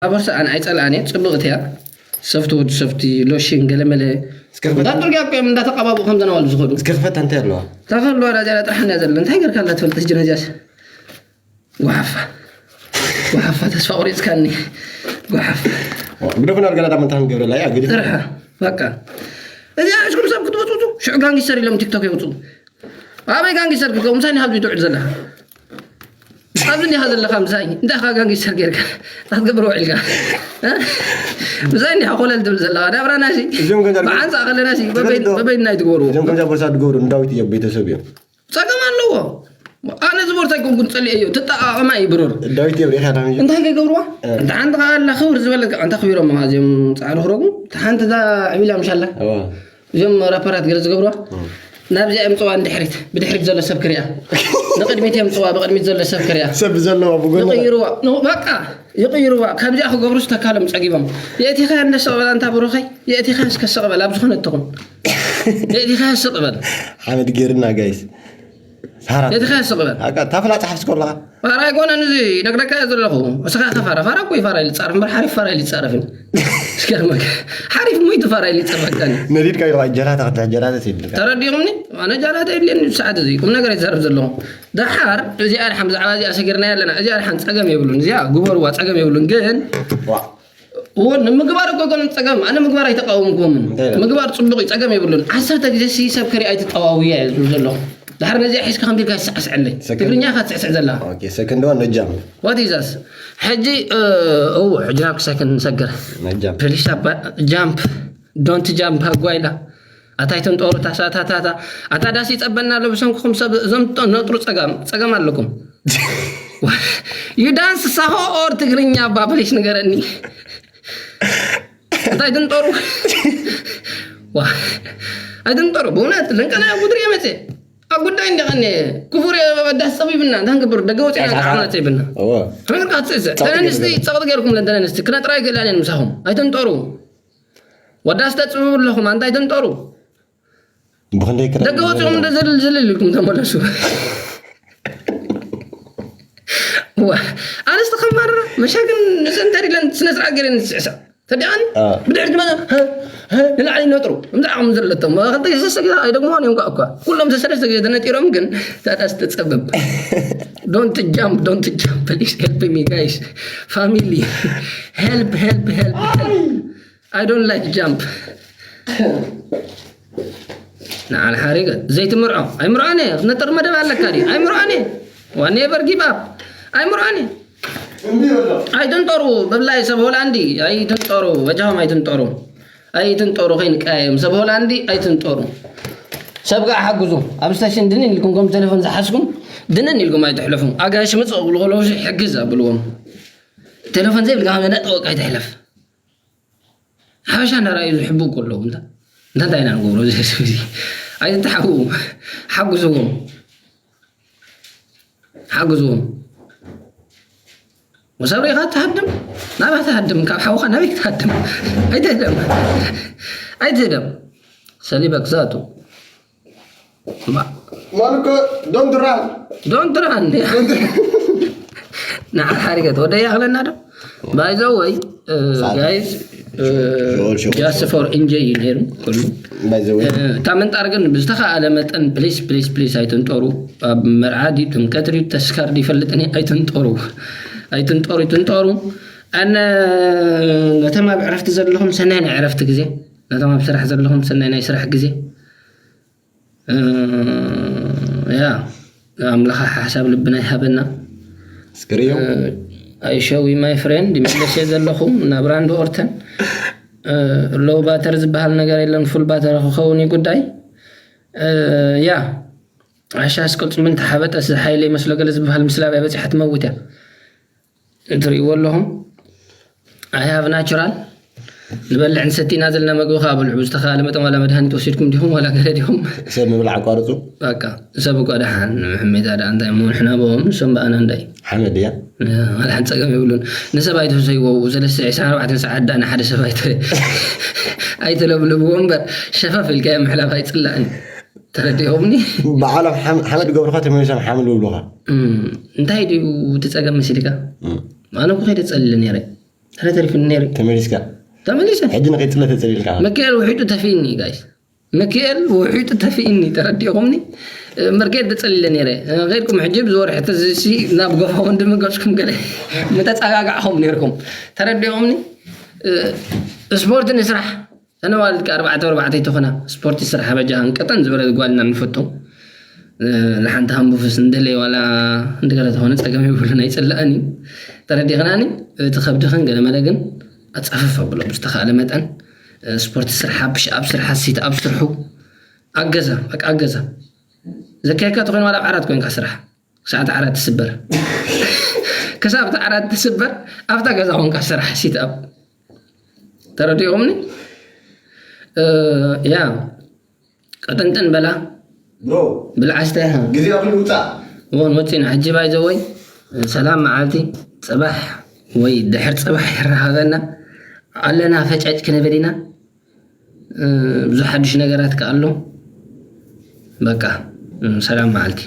ኣበርሳ ኣነ ኣይጸልኣን እየ፣ ጽብቕቲ እያ። ሰፍቲ ወዲ ሰፍቲ፣ ሎሽን፣ ገለመለ። እስከ ክፈት- እንዳጥርግያ እኮ እዮም እንዳተቐባብኡ ከም ዘናዋሉ ዝኸዱ። እስከ ክፈት እንታይ ኣለዋ? ታኸሉ ወዳ እዚኣ ጥራሕ እንዳ ዘለ እንታይ ገርካ ኣላ ትፈልጥ ሕጂ ነዚያስ? ጓሓፋ፣ ጓሓፋ፣ ተስፋ ቆሪጽካኒ። ጓሓፋ። ግደፉና፣ ገና ዳመንታ ክንገብረላ እያ፣ ግዲ። ጥርሓ፣ በቃ። እዚኣ እሽኩም ሰብ ክትወጹ፣ ሽዑ ጋንጊስተር ኢሎም ቲክቶክ የውጹ። ኣበይ ጋንጊስተር ክትከው? ምሳይ ንሃብ ትውዕል ዘለኻ? ኣብዚ እንዲኻ ዘለኻ ምሳይ? እንታይ ኻ ጋንጊስተር ጌርካ? ክትገብሮ ውዒልካ? እ? ምሳይ እንዲኻ ኮለል ትብል ዘለኻ? ናብራና ሲ? እዚኦም ገንዘብ ብሓንሳእ ከለና ሲ? ትፈልጥ ዶ? በበይን ናይ ትገብርዎ? እዚኦም ከምዛ ቦርሳ ትገብሩ ንዳዊት እዮም፣ ቤተሰብ እዮም። ጸገም ኣለዎ። ኣነ እዚ ቦርሳ ኣይኮንኩን ጸሊኤዮ። ትጠቓቐማ እዩ ብሩር። ዳዊት እዮም ሪኢኻ ዳሚ። እንታይ ከይገብርዋ? እ። እንተ ሓንቲ ኸዓ ኣላ ክብር ዝበለካ፣ እንታይ ክቢሮም እዚኦም ጻዕሪ ክረጉ? እንተ ሓንቲ እዛ ዕቢላ ምሻላ? እዋ። እዞም ራፐራት ገለ ዝገብርዋ? ናብዚኣ የምጽዋ ንድሕሪት፣ ብድሕሪት ዘሎ ሰብ ክሪኣ። ንቕድሚት የምጽዋ፣ ብቕድሚት ዘሎ ሰብ ክሪኣ። ሰብ ዘለዋ ብጎና። ይቕይርዋ። ኖ፣ በቃ ይቕይርዋ። ካብዚኣ ክገብሩስ ተካሎም ጸጊቦም። የእቲኻ እንደ ስቕ በል ኣንታ ብሩኸይ። የእቲኻ እስከ ስቕ በል ኣብ ዝኾነ ትኹን። የእቲኻ ስቕ በል። ሓመድ ጌርና ጋይስ። ሳራ። የእቲኻ ስቕ በል። ኣቃ ታፍላ ጸሓፍ ስኮላኻ። ፋራ ኣይኮነን እዚ፣ ነግረካ እየ ዘለኹ። እስኻ ኢኻ ፋራ። ፋራ እኮ ይፋራ ይጻረፍ እምበር ሓሪፍ ፋራ ይጻረፍን። እስከ መከ-፣ ሓሪፍ ሙይ ትፋራ ይጻረፍ። ነዲድካ ኢልካ ጀላታ ክትልሕ ጀላታ ሲልካ። ተረዲኹምኒ? ኣነ ጃላታ የድልየኒ ሰዓት እዚ ቁም ነገር ይዛረብ ዘለኹ። ደሓር እዚኣ ድሓን ብዛዕባ እዚኣ ሰጊርና ኣለና። እዚኣ ድሓን ጸገም የብሉን። እዚኣ ግበርዋ ጸገም የብሉን። ግን ዋ። እዎ ንምግባር እኮ ኣይኮነን ጸገም። ኣነ ምግባር ኣይተቃወምኩዎምን። እንታይ ኢለ? ምግባር ጽቡቕ እዩ፣ ጸገም የብሉን። ዓሰርተ ግዜ ሲ ሰብ ከሪኣ ኣይትጠዋውያ እየ ዝብል ዘለኹ። ደሓር ነዚኣ ሒዝካ ከምዚ ኢልካ ይስዕስዐለይ። ሰከንድ። ትግርኛ ኢኻ ትስዕስዕ ዘላ። ኦኬ፣ ሰከንድ ዋን ነጃም። What is this? ሕጂ፣ እ፣ እዎ፣ ሕጂ ናብ ክሳክን ንሰግር። ነጃም። ፕሊስ ኣባ ጃምፕ፣ ዶንት ጃምፕ፣ ኣጓይላ። ኣታ ኣይትንጠሩ፣ ታሳታታታ። ኣታ ዳስ ይጸበና ኣሎ ብሰንክኹም ሰብ፣ እዞም ጥ-፣ ነጥሩ ጸጋም፣ ጸገም ኣለኩም። You dance ሳሆ or ትግርኛ ኣባ፣ ፕሊስ ንገረኒ። ኣታ ኣይትንጠሩ። ዋ፣ ኣይትንጠሩ፣ ብእውነት ለንቀና ጉድሪ የመጽእ። ኣብ ጉዳይ እንዲቐኒ ክፉር ዳስ ጸቢብና፣ እንታይ ክንገብር? ደገ ወጺና ጣዕና ጸይብና። እዎ። ሕምር ካትስእሰ ጸቕጢ ተነንስቲ ገይሩ። ጸቕጢ ገይርኩም ለተነንስቲ ክነጥራ ይክእላን እየን ምሳኹም። ኣይትንጠሩ። ወዳስ ተጽብቡ ኣለኹም፣ ኣንታ ኣይትንጠሩ። ብኽንደይ ክረ- ደገ ወጺኹም እንደ ዝልል ዝልል ኢልኩም ተመለሱ። ዋ፣ ኣነስ ተኸማርራ፣ መሻግን ንሰንተር ኢለን ስነ ስርዓት ገይረን ዝስዕሳ። ተዲኣን አ። ብድሕሪ ድማ፣ ሀ፣ ሀ፣ ንላዕሊ ይነጥሩ። እምዚ ዓቕሚ ዘለቶም። ክልተ ሰለስተ ግዜ ኣይደግምዎን እዮም እኳ፣ እኳ። ኩሎም ሰለስተ ግዜ ተነጢሮም ግን፣ ታዳስ ተጸበብ። Don't jump, don't jump, please help me, guys. Family, help, help, help, help. I don't like jump. ንዓል ሓሪገ ዘይትምርዖ ኣይምርዖን እየ። ክትነጥር መደብ ኣለካ ድዩ? ኣይምርዖን እየ። ዋ፣ never give up። ኣይምርዖን እየ። ኣይትንጠሩ። ብፍላይ ሰብ ሆላንዲ ኣይትንጠሩ። በጃኹም ኣይትንጠሩ። ኣይትንጠሩ፣ ከይንቀያየም። ሰብ ሆላንዲ ኣይትንጠሩ። ሰብ ከዓ ሓግዙ። ኣብ ስቴሽን ድንን ኢልኩም ከም ቴሌፎን ዝሓዝኩም ድንን ኢልኩም ኣይትሕለፉ። ኣጋይሽ ምጽእ ክብሉ ከለዉ ሕግዝ ኣብልዎም። ቴሌፎን ዘይብልካ ከመይ ነጥወቅ ኣይትሕለፍ። ሓበሻ እንዳረኣዩ ዝሕብኡ ከለዉ እንታ እንታ እንታይ ኢና ንገብሮ? እዚ ሰብ እዚ ኣይትተሓብኡ። ሓግዝዎም። ሓግዝዎም። ወሳብ ሪኢኻ ትሃድም፣ ናብኣ ትሃድም፣ ካብ ሓውኻ ናበይ ክትሃድም? ኣይትህደም። ኣይትህደም። ሰሊበ ክዛቱ። ማ- ማልኮ ዶንት ራን። Don't run. ንዓ ሓሪገት ወደ ያኽለና ዶ? By the way, guys, ጆል ሾው። Just for enjoy እዩ ነይሩ ኩሉ። By the way. እታ ምንጣር ግን ብዝተኻእለ መጠን ፕሊስ ፕሊስ ፕሊስ ኣይትንጠሩ። ኣብ መርዓ ድዩ ጥምቀት ድዩ ተስካር ድዩ ይፈልጥን እየ፣ ኣይትንጠሩ። ኣይትንጠሩ፣ ኣይትንጠሩ። ኣነ ነቶም ኣብ ዕረፍቲ ዘለኹም ሰናይ ናይ ዕረፍቲ ግዜ፣ ነቶም ኣብ ስራሕ ዘለኹም ሰናይ ናይ ስራሕ ግዜ። እ፣ ያ ኣምላኽ ሓሳብ ልብና ይሃበና። ስክሪዮ። I show you my friend፣ ይመለስ እየ ዘለኹ ናብ ራንድ ኦርተን። ሎው ባተር ዝበሃል ነገር የለን፣ ፉል ባተር ክኸውን እዩ ጉዳይ። እ፣ ያ ዓሻስ ቅልጽምን ተሓበጠስ ዝሓይለ ይመስሎ ገለ ዝበሃል ምስላብ እያ በጺሓ ትመውት እያ። እትርእይዎ ኣለኹም። I have natural። ንበልዕ ንሰቲ ኢና ዘለና፣ መግቢ ከዓ በልዑ። ብዝተኻለ መጠን ዋላ መድሃኒት ወሲድኩም ዲኹም ዋላ ገለ ዲኹም? ሰብ ምብላዕ ኣቋርጹ። በቃ ሰብ እኮ ደሓን ሕሜታ ደኣ እንታይ እሞ ንሕና ብኦም ንሶም ብኣና እንታይ? ሓመድ እያ። ዋላ ሓንቲ ጸገም የብሉን። ንሰብ ኣይትህሰይዎ። ሰለስተ ዒስራን ኣርባዕተን ሰዓት ደኣ ንሓደ ሰብ ኣይተ-፣ ኣይተለብልብዎ እምበር ሸፈፍ ኢልካዮ ምሕላፍ ኣይጽላእን። ተረዲኦምኒ? በዓሎም ሓም-፣ ሓመድ ገብርኻ ተመሊሶም ሓመድ ይብሉኻ። እም፣ እንታይ ድዩ እቲ ጸገም መሲልካ? እም። ኣነ እኮ ከይደ ጸልለ ነይረ። ተረተሪፍኒ ነይሩ። ተመሊስካ ተመሊሰ ሕጂ ንኸይትፅለ ተፀሊልካ መካኤል ውሒጡ ተፊእኒ ጋይስ። መካኤል ውሒጡ ተፊእኒ፣ ተረዲእኹምኒ? መርጌድ ተጸሊለ ነይረ። ኸይድኩም ሕጂ ብዝወርሒ ተዝሲ ናብ ጎፋ ወንድም ገጽኩም ገለ ምተጸጋጋዕኹም ነይርኩም። ተረዲእኹምኒ? ስፖርት ንስራሕ። ተነዋልድ ከ ኣርባዕተ ኣርባዕተ ተኾና ስፖርት ስራሕ በጃ። ቀጠን ዝበለት ጓልና ንፈቶ ንሓንቲ ሃምቡፍስ እንደለይ ዋላ እንደገለ ተኾነ ጸገም ይብሉ ናይ ጽላእኒ። ተረዲኽናኒ? እቲ ከብድኽን ገለ መለ ግን ኣጻፈፍ ኣብሎ ብዝተኻእለ መጠን። ስፖርት ስራሕ፣ ብሽ ኣብ ስራሕ፣ ሲት ኣብ ስርሑ። ኣገዛ በቃ ኣገዛ። ዘካየካ ተኾይኑ ዋላ ኣብ ዓራት ኮንካ ስራሕ፣ ክሳዕ እቲ ዓራት ትስበር። ክሳብ እቲ ዓራት ትስበር ኣብታ ገዛ ኮንካ ስራሕ፣ ሲት ኣብ። ተረዲኹምኒ? ያ ቀጠንጠን በላ። ብሮ ብልዓስተ ግዜ ኣብ ልውፃእ ወን ወፂና ሕጂ ባይዘወይ። ሰላም መዓልቲ። ፅባሕ ወይ ድሕር ፅባሕ ይረኸበና ኣለና። ፈጨጭ ክንብል ኢና። ብዙ ሓዱሽ ነገራት ከኣሎ። በቃ ሰላም መዓልቲ።